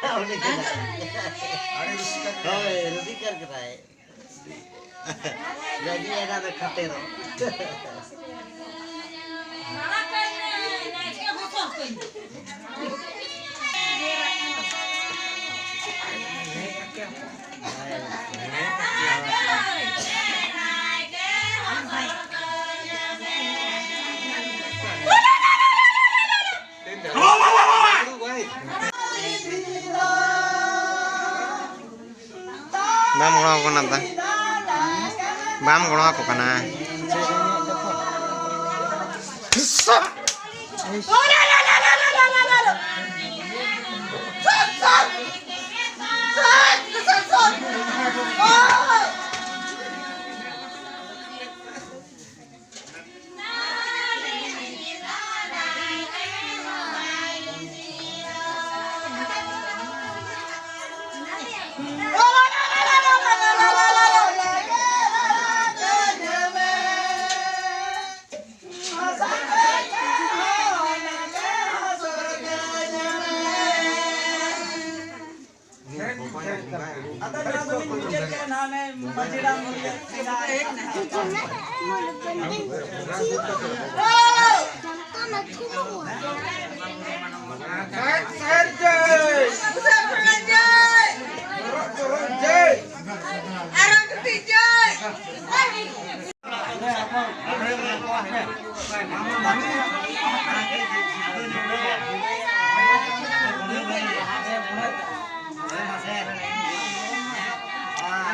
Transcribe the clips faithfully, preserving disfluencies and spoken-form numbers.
ᱩᱱᱤ ᱠᱟᱱᱟᱭ᱾ ᱦᱳᱭ, ᱨᱩᱥᱤᱠᱟ ᱠᱟᱱᱟᱭ᱾ ᱨᱟᱹᱡᱤ ᱮᱱᱟ ᱫᱚ ᱠᱷᱟᱛᱮ ᱫᱚ᱾ ᱵᱟᱢ ᱜᱚᱲᱚ ᱟᱠᱚ ᱠᱟᱱᱟ ᱫᱟ? ᱵᱟᱢ ᱜᱚᱲᱚ ᱟᱠᱚ ᱠᱟᱱᱟ?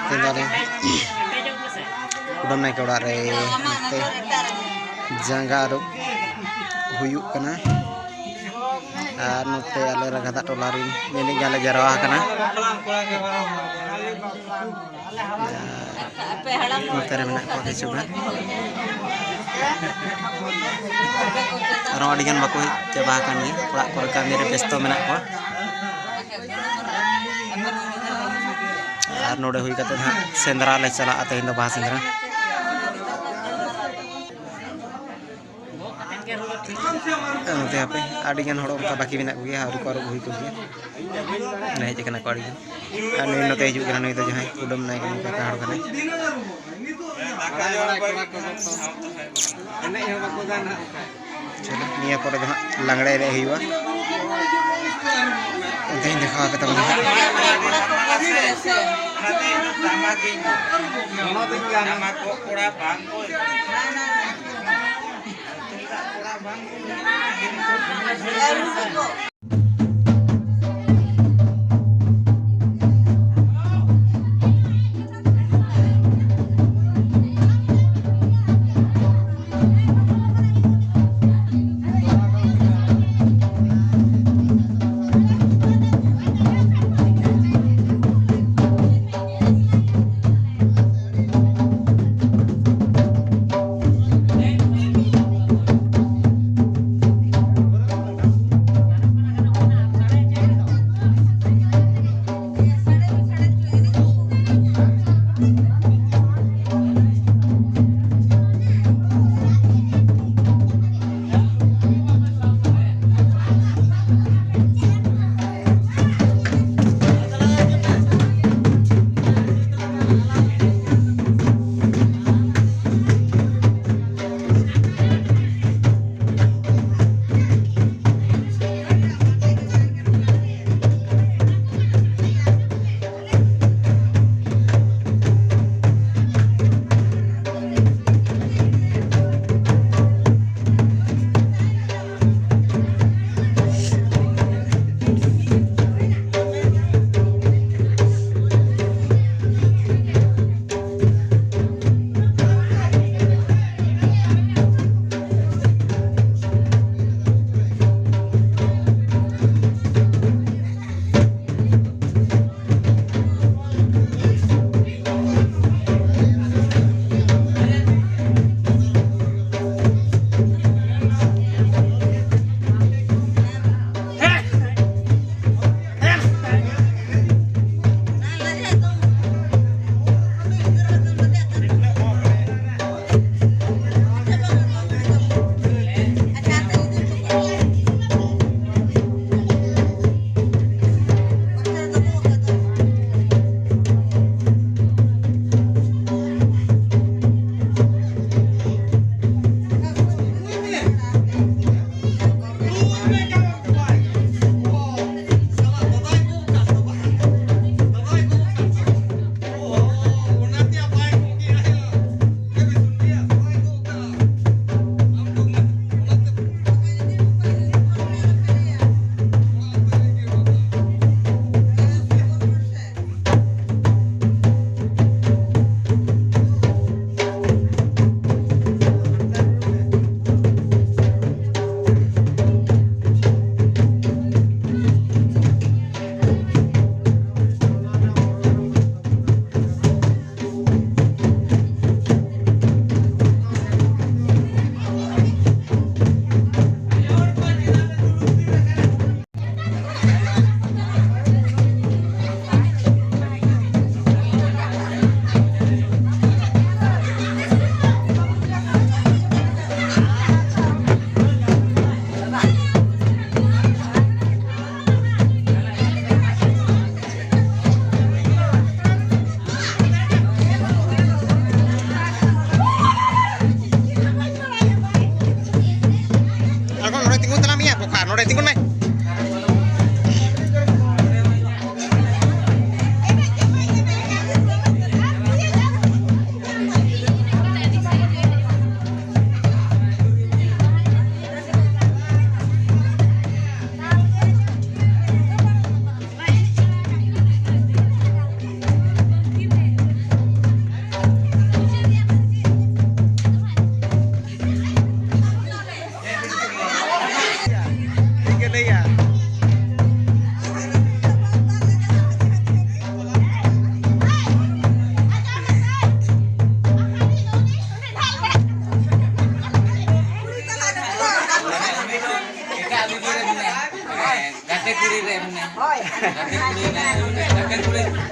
ᱛᱮᱦᱮᱧ ᱫᱚ ᱟᱞᱮ ᱠᱩᱰᱟᱹᱢ ᱱᱟᱭᱠᱮ ᱚᱲᱟᱜ ᱨᱮ ᱱᱚᱛᱮ ᱡᱟᱸᱜᱟ ᱟᱹᱨᱩᱵ ᱦᱩᱭᱩᱜ ᱠᱟᱱᱟ᱾ ᱟᱨ ᱱᱚᱛᱮ ᱟᱞᱮ ᱨᱟᱜᱟᱫᱟ ᱴᱚᱞᱟ ᱨᱮᱱ ᱱᱤᱱᱟᱹᱜ ᱜᱟᱱ ᱞᱮ ᱡᱟᱨᱣᱟ ᱟᱠᱟᱱᱟ᱾ ᱱᱚᱛᱮ ᱨᱮ ᱢᱮᱱᱟᱜ ᱠᱚᱣᱟ ᱠᱤᱪᱷᱩ ᱜᱟᱱ᱾ ᱟᱨᱦᱚᱸ ᱟᱹᱰᱤ ᱜᱟᱱ ᱵᱟᱠᱚ ᱦᱮᱡ ᱪᱟᱵᱟ ᱟᱠᱟᱱ ᱜᱮᱭᱟ, ᱚᱲᱟᱜ ᱠᱚᱨᱮ ᱠᱟᱹᱢᱤ ᱨᱮ ᱵᱮᱥᱛᱚ ᱢᱮᱱᱟᱜ ᱠᱚᱣᱟ᱾ ᱟᱨ ᱱᱚᱰᱮ ᱦᱩᱭ ᱠᱟᱛᱮ ᱦᱟᱸᱜ ᱥᱮᱸᱫᱽᱨᱟ ᱞᱮ ᱪᱟᱞᱟᱜᱼᱟ ᱛᱮᱦᱮᱧ ᱫᱚ, ᱵᱟᱦᱟ ᱥᱮᱸᱫᱽᱨᱟ᱾ ᱱᱚᱛᱮ ᱦᱟᱯᱮ ᱟᱹᱰᱤ ᱜᱟᱱ ᱦᱚᱲ ᱚᱱᱠᱟ ᱵᱟᱹᱠᱤ ᱢᱮᱱᱟᱜ ᱠᱚᱜᱮᱭᱟ, ᱟᱹᱣᱨᱤ ᱠᱚ ᱟᱹᱨᱩᱵ ᱦᱩᱭ ᱠᱚᱜᱮᱭᱟ᱾ ᱦᱮᱡ ᱟᱠᱟᱱᱟ ᱠᱚ ᱟᱹᱰᱤ ᱜᱟᱱ᱾ ᱟᱨ ᱱᱩᱭ ᱱᱚᱛᱮ ᱦᱤᱡᱩᱜ ᱠᱟᱱᱟ, ᱱᱩᱭ ᱫᱚ ᱡᱟᱦᱟᱸᱭ ᱠᱩᱰᱟᱹᱢ ᱱᱟᱭᱠᱮ, ᱱᱩᱭ ᱠᱟᱠᱟ ᱦᱚᱲ ᱠᱟᱱᱟᱭ᱾ ᱪᱚᱞᱚ, ᱱᱤᱭᱟᱹ ᱯᱚᱨᱮ ᱫᱚ ᱦᱟᱸᱜ ᱞᱟᱜᱽᱲᱮ ᱮᱱᱮᱡ ᱦᱩᱭᱩᱜᱼᱟ᱾ ᱚᱱᱛᱮᱧ ᱫᱮᱠᱷᱟᱣ ᱟᱯᱮ ᱛᱟᱵᱚᱱᱟ ᱦᱟᱸᱜ᱾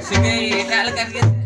ᱥᱟᱹᱜᱟᱹᱭ ᱮᱴᱟᱜ ᱞᱮᱠᱟᱱ ᱜᱮ᱾